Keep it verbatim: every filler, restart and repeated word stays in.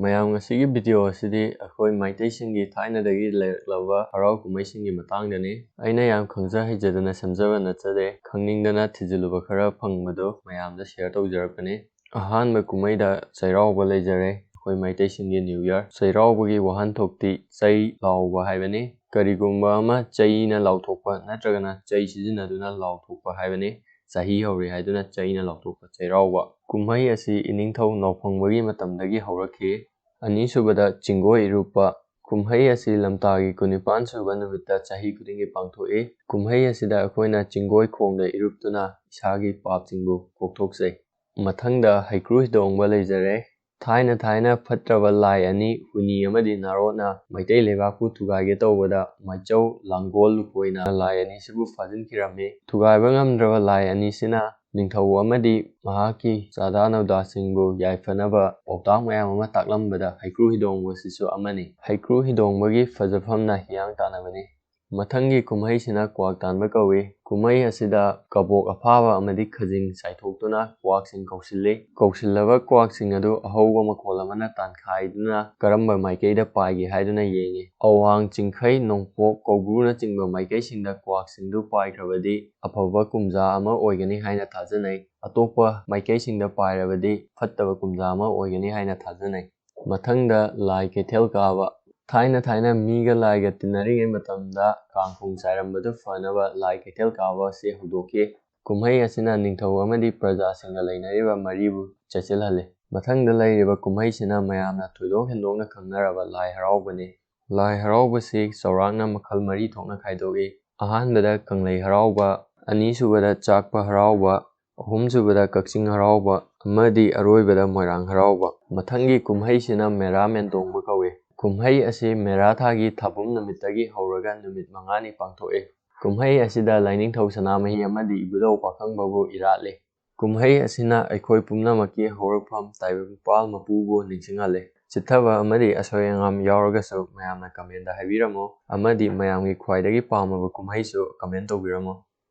ꯃꯌꯥꯝ, ꯉꯁꯤꯒꯤ ꯚꯤꯗꯤꯑꯣ ꯑꯁꯤꯗꯤ ꯑꯩꯈꯣꯏ ꯃꯩꯇꯩꯁꯤꯡꯒꯤ ꯊꯥꯏꯅꯗꯒꯤ ꯂꯩꯔꯛꯂꯕ ꯍꯔꯥꯎ ꯀꯨꯝꯍꯩꯁꯤꯡꯒꯤ ꯃꯇꯥꯡꯗꯅꯤ꯫ ꯑꯩꯅ ꯌꯥꯝ ꯈꯪꯖ ꯍꯩꯖꯗꯅ ꯁꯦꯝꯖꯕ ꯅꯠꯆꯗꯦ, ꯈꯪꯅꯤꯡꯗꯅ ꯊꯤꯖꯤꯜꯂꯨꯕ ꯈꯔ ꯐꯪꯕꯗꯨ ꯃꯌꯥꯝꯗ ꯁꯤꯌꯔ ꯇꯧꯖꯔꯛꯄꯅꯤ꯫ ꯑꯍꯥꯟꯕ ꯀꯨꯝꯍꯩꯗ ꯆꯩꯔꯥꯎꯕ ꯂꯩꯖꯔꯦ꯫ ꯑꯩꯈꯣꯏ ꯃꯩꯇꯩꯁꯤꯡꯒꯤ ꯅ꯭ꯌꯨ ꯏꯌꯥꯔ꯫ ꯆꯩꯔꯥꯎꯕꯒꯤ ꯋꯥꯍꯟꯊꯣꯛꯇꯤ ꯆꯩ ꯂꯥꯎꯕ ꯍꯥꯏꯕꯅꯤ꯫ ꯀꯔꯤꯒꯨꯝꯕ ꯑꯃ ꯆꯩꯅ ꯂꯥꯎꯊꯣꯛꯄ ꯅꯠꯇ꯭ꯔꯒꯅ ꯆꯩ ꯁꯤꯖꯤꯟꯅꯗꯨꯅ ꯂꯥꯎꯊꯣꯛꯄ ꯍꯥꯏꯕꯅꯤ꯫ ꯆꯍꯤ ꯍꯧꯔꯦ ꯍꯥꯏꯗꯨꯅ ꯆꯩꯅ ꯂꯥꯎꯊꯣꯛꯄ ꯆꯩꯔꯥꯎꯕ꯫ ꯀꯨꯝꯍꯩ ꯑꯁꯤ ꯏꯅꯤꯡꯊꯧ ꯅꯥꯎꯐꯪꯕꯒꯤ ꯃꯇꯝꯗꯒꯤ ꯍꯧꯔꯛꯈꯤ꯫ ꯑꯅꯤꯁꯨꯕꯗ ꯆꯤꯡꯒꯣꯏ ꯏꯔꯨꯞꯄ꯫ ꯀꯨꯝꯍꯩ ꯑꯁꯤ ꯂꯝꯇꯥꯒꯤ ꯀꯨꯟꯅꯤꯄꯥꯟ ꯁꯨꯕ ꯅꯨꯃꯤꯠꯇ ꯆꯍꯤ ꯈꯨꯗꯤꯡꯒꯤ ꯄꯥꯡꯊꯣꯛꯏ꯫ ꯀꯨꯝꯍꯩ ꯑꯁꯤꯗ ꯑꯩꯈꯣꯏꯅ ꯆꯤꯡꯒꯣꯏ ꯈꯣꯡꯗ ꯏꯔꯨꯞꯇꯨꯅ ꯏꯁꯥꯒꯤ ꯄꯥꯞꯁꯤꯡꯕꯨ ꯀꯣꯛꯊꯣꯛꯆꯩ꯫ ꯃꯊꯪꯗ ꯍꯩꯀ꯭ꯔꯨ ꯍꯤꯗꯣꯡꯕ ꯂꯩꯖꯔꯦ꯫ ꯊꯥꯏꯅ ꯊꯥꯏꯅ ꯐꯠꯇ꯭ꯔꯕ ꯂꯥꯏ ꯑꯅꯤ, ꯍꯨꯅꯤ ꯑꯃꯗꯤ ꯅꯥꯔꯣꯠꯅ ꯃꯩꯇꯩ ꯂꯩꯕꯥꯛꯄꯨ ꯊꯨꯒꯥꯏꯒꯦ ꯇꯧꯕꯗ ꯃꯥꯏꯆꯧ ꯂꯥꯡꯒꯣꯜ ꯂꯨꯀꯣꯏꯅ ꯂꯥꯏ ꯑꯅꯤꯁꯤꯕꯨ ꯐꯥꯖꯤꯟꯈꯤꯔꯝꯃꯤ꯫ ꯊꯨꯒꯥꯏꯕ ꯉꯝꯗ꯭ꯔꯕ ꯂꯥꯏ ꯑꯅꯤꯁꯤꯅ ꯅꯤꯡꯊꯧ ꯑꯃꯗꯤ ꯃꯍꯥꯛꯀꯤ ꯆꯥꯗꯥ ꯅꯧꯗꯥꯁꯤꯡꯕꯨ ꯌꯥꯏꯐꯅꯕ ꯄꯥꯎꯇꯥꯛ ꯃꯌꯥꯝ ꯑꯃ ꯇꯥꯛꯂꯝꯕꯗ ꯍꯩꯀ꯭ꯔꯨ ꯍꯤꯗꯣꯡꯕꯁꯤꯁꯨ ꯑꯃꯅꯤ꯫ ꯍꯩꯀ꯭ꯔꯨ ꯍꯤꯗꯣꯡꯕꯒꯤ ꯐꯖꯐꯝꯅ ꯍꯤꯌꯥꯡ ꯇꯥꯟꯅꯕꯅꯤ꯫ ꯃꯊꯪꯒꯤ ꯀꯨꯝꯍꯩꯁꯤꯅ ꯀ꯭ꯋꯥꯛ ꯇꯥꯟꯕ ꯀꯧꯏ꯫ ꯀꯨꯝꯍꯩ ꯑꯁꯤꯗ ꯀꯕꯣꯛ ꯑꯐꯥꯕ ꯑꯃꯗꯤ ꯈꯖꯤꯡ ꯆꯥꯏꯊꯣꯛꯇꯨꯅ ꯀ꯭ꯋꯥꯛꯁꯤꯡ ꯀꯧꯁꯤꯜꯂꯤ꯫ ꯀꯧꯁꯤꯜꯂꯕ ꯀ꯭ꯋꯥꯛꯁꯤꯡ ꯑꯗꯨ ꯑꯍꯧꯕ ꯃꯈꯣꯜ ꯑꯃꯅ ꯇꯥꯟꯈꯥꯏꯗꯨꯅ ꯀꯔꯝꯕ ꯃꯥꯏꯀꯩꯗ ꯄꯥꯏꯒꯦ ꯍꯥꯏꯗꯨꯅ ꯌꯦꯡꯉꯤ꯫ ꯑꯋꯥꯡ ꯆꯤꯡꯈꯩ, ꯅꯣꯡꯄꯣꯛ, ꯀꯧꯕ꯭ꯔꯨꯅꯆꯤꯡꯕ ꯃꯥꯏꯀꯩꯁꯤꯡꯗ ꯀ꯭ꯋꯥꯛꯁꯤꯡꯗꯨ ꯄꯥꯏꯈ꯭ꯔꯕꯗꯤ ꯑꯐꯕ ꯀꯨꯝꯖꯥ ꯑꯃ ꯑꯣꯏꯒꯅꯤ ꯍꯥꯏꯅ ꯊꯥꯖꯅꯩ꯫ ꯑꯇꯣꯞꯄ ꯃꯥꯏꯀꯩꯁꯤꯡꯗ ꯄꯥꯏꯔꯕꯗꯤ ꯐꯠꯇꯕ ꯀꯨꯝꯖꯥ ꯑꯃ ꯑꯣꯏꯒꯅꯤ ꯍꯥꯏꯅ ꯊꯥꯖꯅꯩ꯫ ꯃꯊꯪꯗ ꯂꯥꯏ ꯀꯩꯊꯦꯜ ꯀꯥꯕ꯫ ꯊꯥꯏꯅ ꯊꯥꯏꯅ ꯃꯤꯒ ꯂꯥꯏꯒ ꯇꯤꯟꯅꯔꯤꯉꯩ ꯃꯇꯝꯗ ꯀꯥꯡ ꯈꯣꯡ ꯆꯥꯏꯔꯝꯕꯗꯨ ꯐꯅꯕ ꯂꯥꯏ ꯀꯩꯊꯦꯜ ꯀꯥꯕ ꯑꯁꯤ ꯍꯧꯗꯣꯛꯈꯤ꯫ ꯀꯨꯝꯍꯩ ꯑꯁꯤꯅ ꯅꯤꯡꯊꯧ ꯑꯃꯗꯤ ꯄ꯭ꯔꯖꯥꯁꯤꯡꯒ ꯂꯩꯅꯔꯤꯕ ꯃꯔꯤꯕꯨ ꯆꯦꯠꯁꯤꯜꯍꯜꯂꯤ꯫ ꯃꯊꯪꯗ ꯂꯩꯔꯤꯕ ꯀꯨꯝꯍꯩꯁꯤꯅ ꯃꯌꯥꯝꯅ ꯊꯣꯏꯗꯣꯛ ꯍꯦꯟꯗꯣꯛꯅ ꯈꯪꯅꯔꯕ ꯂꯥꯏ ꯍꯔꯥꯎꯕꯅꯤ꯫ ꯂꯥꯏ ꯍꯔꯥꯎꯕꯁꯤ ꯆꯥꯎꯔꯥꯛꯅ ꯃꯈꯜ ꯃꯔꯤ ꯊꯣꯛꯅ ꯈꯥꯏꯗꯣꯛꯏ꯫ ꯑꯍꯥꯟꯕꯗ ꯀꯪꯂꯩ ꯍꯔꯥꯎꯕ, ꯑꯅꯤꯁꯨꯕꯗ ꯆꯥꯛꯄ ꯍꯔꯥꯎꯕ, ꯑꯍꯨꯝꯁꯨꯕꯗ ꯀꯛꯆꯤꯡ ꯍꯔꯥꯎꯕ ꯑꯃꯗꯤ ꯑꯔꯣꯏꯕꯗ ꯃꯣꯏꯔꯥꯡ ꯍꯔꯥꯎꯕ꯫ ꯃꯊꯪꯒꯤ ꯀꯨꯝꯍꯩꯁꯤꯅ ꯃꯦꯔꯥ ꯃꯦꯟꯗꯣꯡꯕ ꯀꯧꯏ꯫ ꯀꯨꯝꯍꯩ ꯑꯁꯤ ꯃꯦꯔꯥ ꯊꯥꯒꯤ ꯊꯥꯕꯨꯝ ꯅꯨꯃꯤꯠꯇꯒꯤ ꯍꯧꯔꯒ ꯅꯨꯃꯤꯠ ꯃꯉꯥꯅꯤ ꯄꯥꯡꯊꯣꯛꯏ꯫ ꯀꯨꯝꯍꯩ ꯑꯁꯤꯗ ꯂꯥꯏꯅꯤꯡꯊꯧ ꯁꯅꯥꯃꯍꯤ ꯑꯃꯗꯤ ꯏꯕꯨꯙꯧ ꯄꯥꯈꯪꯕꯕꯨ ꯏꯔꯥꯠꯂꯤ꯫ ꯀꯨꯝꯍꯩ ꯑꯁꯤꯅ ꯑꯩꯈꯣꯏ ꯄꯨꯝꯅꯃꯛꯀꯤ ꯍꯧꯔꯛꯐꯝ ꯇꯥꯏꯕꯪꯄꯥꯜ ꯃꯄꯨꯕꯨ ꯅꯤꯡꯁꯤꯡꯍꯜꯂꯤ꯫ ꯆꯤꯠꯊꯕ ꯑꯃꯗꯤ ꯑꯁꯣꯏ ꯑꯉꯥꯝ ꯌꯥꯎꯔꯒꯁꯨ ꯃꯌꯥꯝꯅ ꯀꯃꯦꯟꯗ ꯍꯥꯏꯕꯤꯔꯝꯃꯨ, ꯑꯃꯗꯤ ꯃꯌꯥꯝꯒꯤ ꯈ꯭ꯋꯥꯏꯗꯒꯤ ꯄꯥꯝꯃꯕ ꯀꯨꯝꯍꯩꯁꯨ ꯀꯃꯦꯟ ꯇꯧꯕꯤꯔꯝꯃꯨ꯫